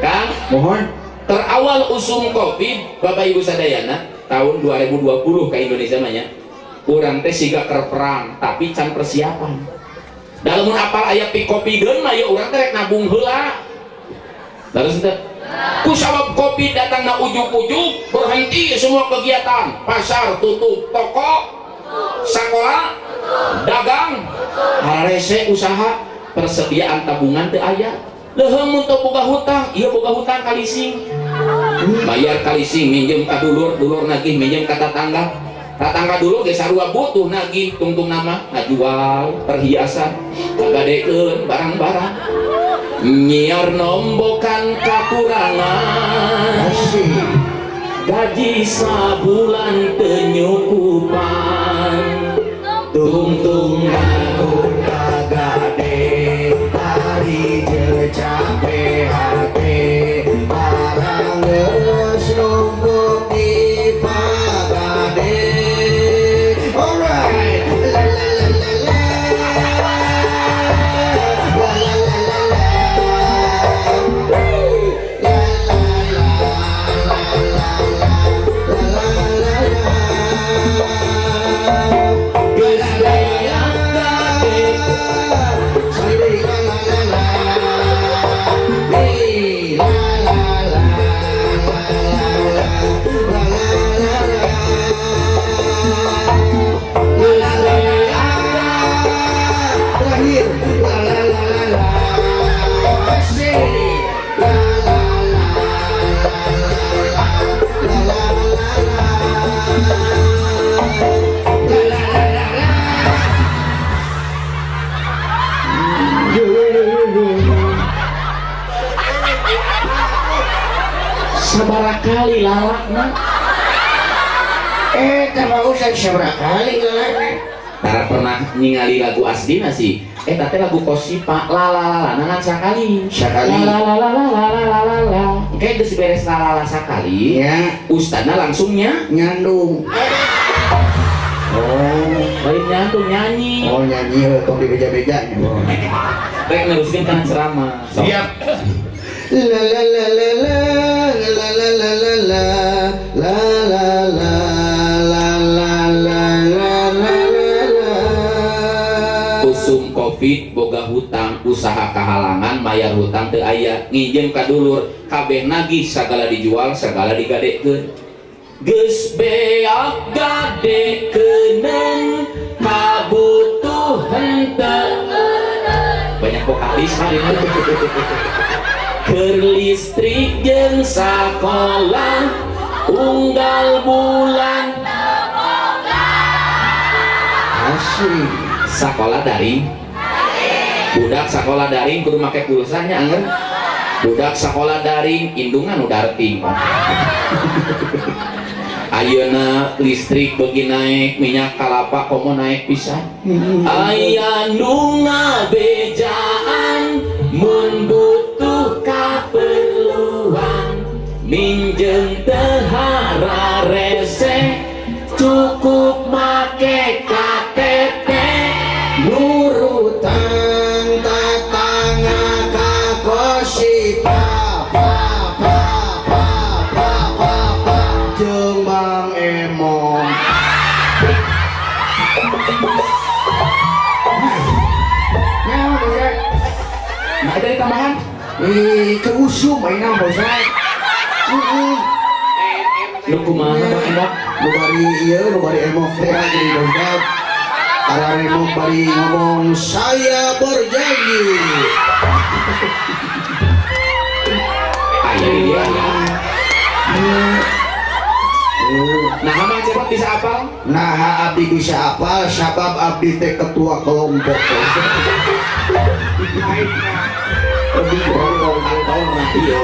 Kang. Mohon. Terawal usum Covid, Bapak Ibu sadayana, tahun 2020 ke Indonesia mah nya, urang teh siga keur perang tapi can persiapan. Dalam mun apal aya pikopideun mah ya urang teh rek nabung heula. Terus teh ku sabab Covid datangna ujug-ujug, berhenti semua kegiatan, pasar tutup, toko, sekolah, dagang, harese usaha, persediaan tabungan teu aya. Leuheung mun teu boga hutang, ieu boga hutang ka leasing. Bayar ka leasing, minjem ka dulur, dulur nagih minjem ka tatangga. Tatangga dulur ge sarua butuh nagih, tungtung nama ngajual perhiasan, ngagadekeun barang-barang. Nyiar nombokan kakurangan. Asik. Gaji sabulan teu nyukupan. Tungtung Gade hari capek hati barang geus numpuk di pagade. Alright. La la la la la. La la la la la. La la la la la la la la. Geus beak gade. Sekali la la la la. Hey, la la la la la la la la. La la la la. Terakhir la la la la la. Asik. La la la la la la la. La la la la la. Yo yo yo yo yo. Sabaraha kali lalakna? Eh, teh Pak Ustad, sabaraha kali lalakna? Tara pernah ningali lagu aslina sih. Eh, teh lagu Kosipa la la la la nangan sakali. Sakali. La la la la la la la la la. Oke, geus beres la la la sakali. Ya, Ustadna langsungnya nyandung. Oh, lain nyandung, nyanyi. Oh, nyanyi heuh, tong dibeja-beja nya. Rek neruskeun kana ceramah. Siap. La la la la la la la la la la la la la la la la la la la. Usum Covid, boga hutang, usaha kahalangan, mayar hutang teu aya, nginjem ka dulur, kabeh nagih, sagala dijual, sagala digadekeun. Geus beak gadekeuneun, kabutuh henteu. Banyak vokalis mah ini. Keur listrik jeung sakola unggal bulan. Asik. Sekolah daring, budak sekolah daring kudu make pulsa nya, anger budak sekolah daring indungan udah arting. Ayeuna listrik bagi naik, minyak kalapa komo naik pisan. Aya nu ngabejaan mun butuh kaperluan, minjem teu hararese, cukup make KTP. Nurutan tatangga ka Kosipa pa pa pa pa pa pa jeung Bang Emong. Nah, Bos. Nah, ada tambahan? Ih, keusum mainan, Bos. Heeh. Nu kumaha, Bang Emok? Nu bari ieu, nu bari emok teh geuning, Bos. Para remok bari ngomong saya berjanji. Aya di dia aya. Nah, Mang Cepot bisa apal? Nah, abdi bisa apal sabab abdi teh ketua kelompok. Lebih kelompok kantor nah iya.